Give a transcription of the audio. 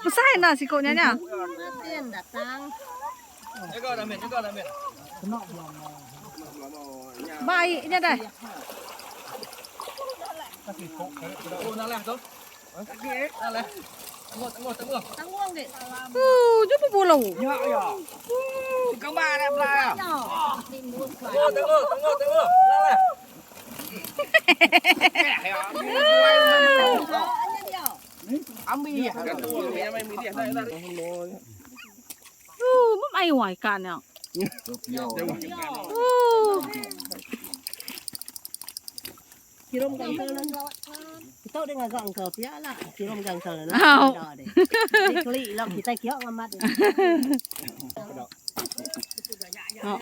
Besai enda siku nya nya. Baik nya deh. Uh, jumpa bulu. Uh, mem ai wai kan nya. Uh. Kirum ke uncle nan. Kita udah ngaga uncle pia lah. Kirum ke uncle nan. Au. Deh. Keli lah kita kiok ngamat. Oh.